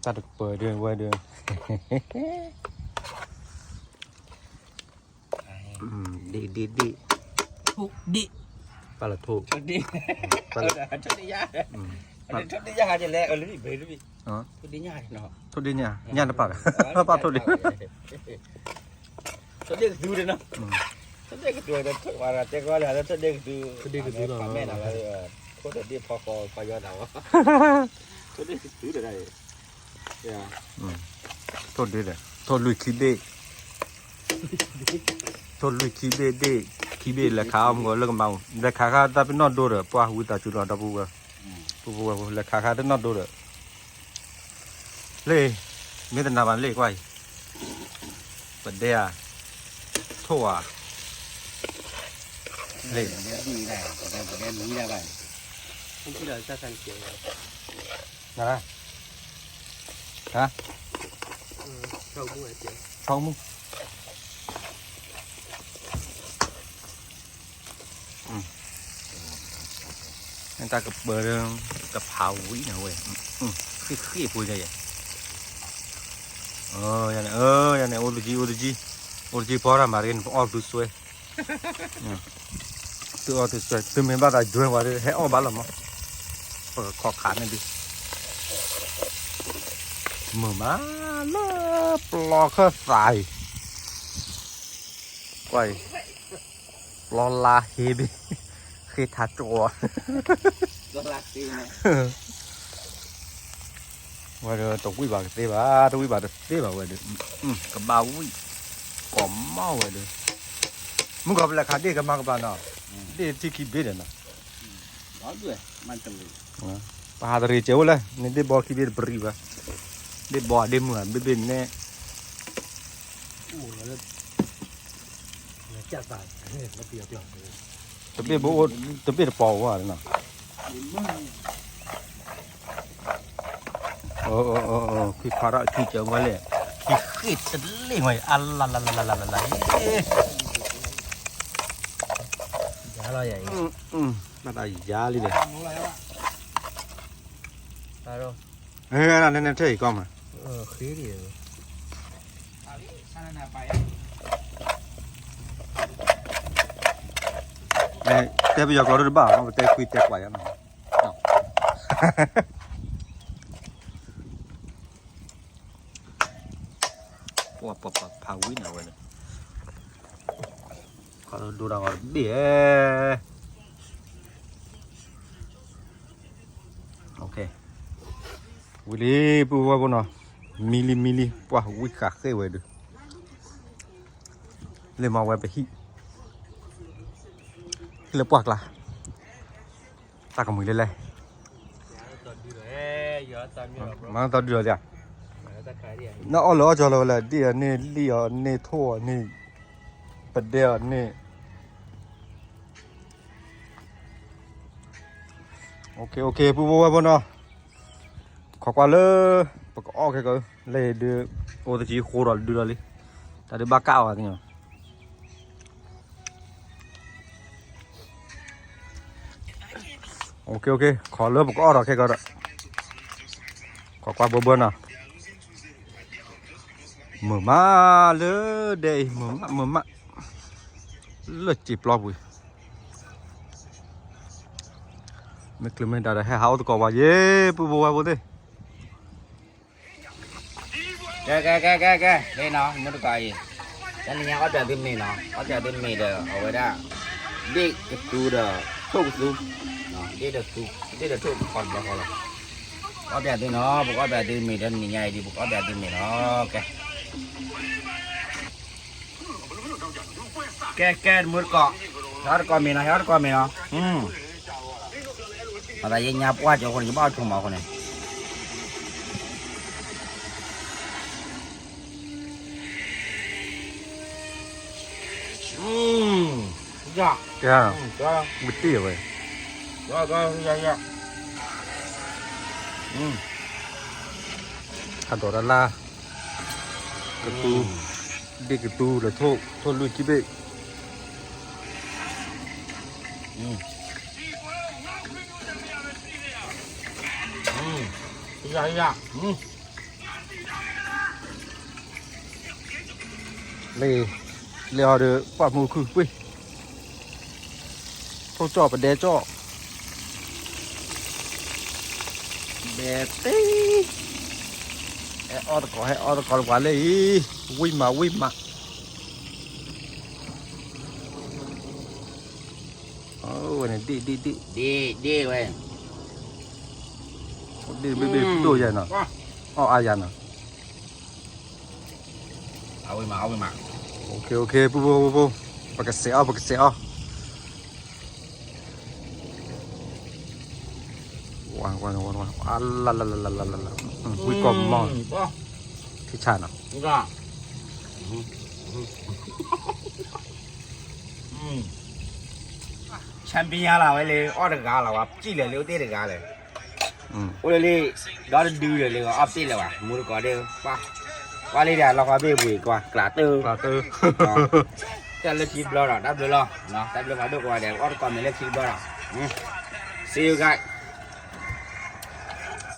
တၢ်တကပၤဒုးဝဲဒုး, ဒ့ၣ်ဒ့ၣ်ဒ့ၣ်, ထိၣ်ဒ့ၣ်, ပၢ်လၢထိၣ်, ထိၣ်ဒ့ၣ်, ထိၣ်ဒ့ၣ်ညါ, ထိၣ်ဒ့ၣ်ညါ, ထိၣ်ဒ့ၣ်ညါ, ညၣ်တပၢ်, ပၢ်ထိၣ်ဒ့ၣ်, ထိၣ်ဒ့ၣ်ကသူဒီးနီၤ, ထိၣ်ဒ့ၣ်ကသူဒီး ထိၣ်ဝဲဒၣ်တဲကွၢ်လၢ ထိၣ်ဒ့ၣ်ကသူ, ထိၣ်ဒ့ၣ်ကသူနီၤ, မဲာ်နီၤ, ထိၣ်ဒ့ၣ်ဖီဃီဖီယီၤတၢ်ဝဲ, ထိၣ်ဒ့ၣ်ကသူဒီး ထိၣ်ဒ့ၣ်ဒီး, ထိၣ်လွံၢ်ခံဘ့ၣ်, ထိၣ်လွံၢ်ခံဘ့ၣ်ဒ့ၣ်, ခံဘ့ၣ်လဲၤခးအီၣ်မူလၢကမါ, လဲၤခးခါတၢ်ပနီၣ်ဒိဒီး ပှၢ်ဝံသးစူၤလီၤ ဒီပုၢ်ဝဲၢ်, ပုၢ်ဝဲၢ်ဖိ လဲၤခးခါတနီၣ်ဒိဒီး, လ့ၣ်, မ့ၢ်တနာ်ဘၣ်လ့ၣ်ကွၢ်အံၤ, ပဒဲဧါ, ထိၣ်ဧါ, လ့ၣ်, ဟါ, ဆီမူ, တၢ်ကပၤဒီး ကဖးဝံၤန့ၣ်ဝဲ, ဃ့ၢ်ဃ့ၢ်ဖိယဲ, ယန့ၣ် အိၣ်တကံ အိၣ်တကံ, အိၣ်တကံဖီတၢ်မၤတက့ၢ်န့ၣ် ပအီၣ်သုစွဲ သုအီၣ်သုစွဲ သုမ့ၢ်ဘၣ်သး join ပှၤဒီး ဟဲအီၣ်ဘၣ်လီၤမး, ပကခီခးန့ၣ်ဒုး, မုာ်မးလၢပျီခၢၣ်သးအံၤ, ကွၢ်အံၤ, ပျီလါဟ့ဘ့ၣ်, ဃ့ထါကၠီ ဝဲဒီးတဝံၣ်ဘၣ်ကသ့ဘၣ်, တဝံၣ်ဘၣ်တသ့ဘၣ်ဝဲဒီး, ကဘၣ်ဝံၣ်, ကိးမီၢ်ဝဲဒီး, မုၢ်ကီၢ်ပလဲၤခးဒ့ၣ်ကမၤကပၤနီၤ, ဒ့ၣ်ထံခံဘ့ၣ်ဒီးနီၤ, ပဟးတရံးစဲးအိၣ်လဲၣ်, န့ၣ်ဒ့ၣ်ဘီခံဘ့ၣ်တပရံးဘၣ်, ဒ့ၣ်ဘီဒ့ၣ်မုၢ်ဘ့ၣ်ဘ့ၣ်န့ၣ် တဘ့ၣ်ဘိအိၣ်, တဘ့ၣ်တပီၤအိၣ်နီၤ, ခံခါထီၣ်ခံကၢဝဲလဲၣ်, ခံဃ့ၢ်တလ့ၣ်ဝဲ, အလလလလလလလ, ဘၣ်တၢ်ယါလံလဲၣ်, နနထဲအံၤကီမး, တဲပယီၤကျိာ်တဘၣ်, ပတဲခွံတဲကွၢ်ယါနီၤ, ပှၤပှၤပှၤဖးဝံၤန့ၣ်ဝဲန့ၣ်, ခီဒိတၢ်ဂီၤတဘ့ၣ်, ဝံၤလံ ပုၢ်ဝဲၢ်ဖိနီၤ, မံလံမံလံ ပှၤဝံဃးဃ့ၢ်ဝဲဒုး, လၢမၤဝဲပဟံၣ်, လၢပှၢ်ကျါ, တၢ်ကမှံၤလဲၣ်လဲၣ်, မၤသီဒုးလီၤဒၣ်, နအီၣ်လၢအီၣ်ကၠီလီၤဝဲလၢ ဒ့ၣ်အီၤန့ၣ် လံၣ်အီၤန့ၣ် ထိၣ်အီၤန့ၣ်, ပဒဲအီၤန့ၣ် OK OK ပုၢ်ဖိဝဲၢ်ဖိနီၤ, ခိးကွၢ်လၢ ပကအီၣ်ခဲကီး လဲၤဒုး အိၣ်တကံဃိဒီးဒုးလီၤလံ, တၢ်ဒုးဘၣ်ကၣ်အီၤသ့ၣ်ညါ, OK OK ခိးလၢပကအီၣ်ဒီးခဲကီးဒီး, ခိးကွၢ်ဘၢဘၢနီၤ, မုာ်မးလၢဒဲအံၤ မုာ်မးမုာ်မး, လၢစံာ်ပျီပူၤ, မ့ၢ်ချုးမ့ၢ်ဒါဒီး ဟဲဟးအိၣ်သကိးပှၤယဲၢ် ပုၢ်ဖိဝဲၢ်ဖိသ့ၣ်, ကဲကဲကဲကဲကဲ လၢနီၤ မုၢ်တကီၢ်အံၤ, တနံၤညါအီၣ်ပၠးသုမ့ၤနီၤ, အီၣ်ပၠးသုမ့ၤဒီး အဝဲဒၣ် ဒ့ၣ်ကသူဒီး ထိၣ်ကသူ, ဒ့ၣ်ဒီးထိၣ်ကီတဘျီဃီလီၤ, အီၣ်ပၠးသုနီၤ, ပကအီၣ်ပၠးသုမ့ၤဒီး တနံၤညါအံၤဒ် ပကအီၣ်ပၠးသုမ့ၤနီၤ, ကဲ ကဲကဲ မုၢ်တကီၢ်, ဟဲအီၣ်တကီၢ်မ့ၤနီၤ, ဟဲအီၣ်တကီၢ်မ့ၤနီၤ, မၤသးယဲညါပှၢ်ကၠိအဃိန့ၣ် ယဘၣ်အီၣ်ဆိးမးအဃိန့ၣ်, OK, ဝံၤတ့ၢ်ဝဲ, အဒိးတၢ်လၢ ကသူ, ဒ့ၣ်ကသူလၢထိၣ်, ထိၣ်လွံၢ်ခံဘ့ၣ်, ယၤယၤ, လ့, လ့အီၤဒီး ပှၢ်မူခုၣ်ပှ့ၢ်, ထိၣ်ကၠီၣ်ပဒဲကၠီၣ်, ဒဲသ့, ဟဲအီၣ်တကိး ဟဲအီၣ်တကိးလၢပှၤလၢအံၤ, ဝံၣ်မး ဝံၣ်မး, ဝဲန့ၣ်ဒ့ၣ်ဒ့ၣ်ဒ့ၣ်, ဒ့ၣ်ဒ့ၣ်ဝဲ, ဒ့ၣ်ဘ့ၣ်ဘ့ၣ်ဒိၣ်ယၤနီၤ, အီၣ်အါယၤနီၤ. ပူဖိ ပူဖိ ပကစဲးအီၣ် ပကစဲးအီၣ်, ဝံၣ်ကီၢ်မီၢ်, ထံဆးနီၤ, ဆၣ်ပညါလီၤဝဲလၢ အီၣ်တဂၤလီၤဝဲ စံၣ်လၢာ်လၢအိၣ်တ့ၢ်တဂၤလၢာ် အိၣ်လၢလံ, ဒီတဒုဒီးလၢအီၣ်ပ့ၣ်လၢၤဘၣ် မူတကိးဒၣ်, ကွၢ်လံဒီးလီၤဃီဘ့ၣ်ပှ့ၤကွၢ် ကျးတၢ်, တၢ်လၢခံတဘျီဒီး တၢ်ဘျုးလီၤ, တၢ်ဘျုးဖးဒိၣ်ကွၢ်ဒီး အီၣ်တကိးမဲာ်လၢခံတဘျီဒီး, see you guys.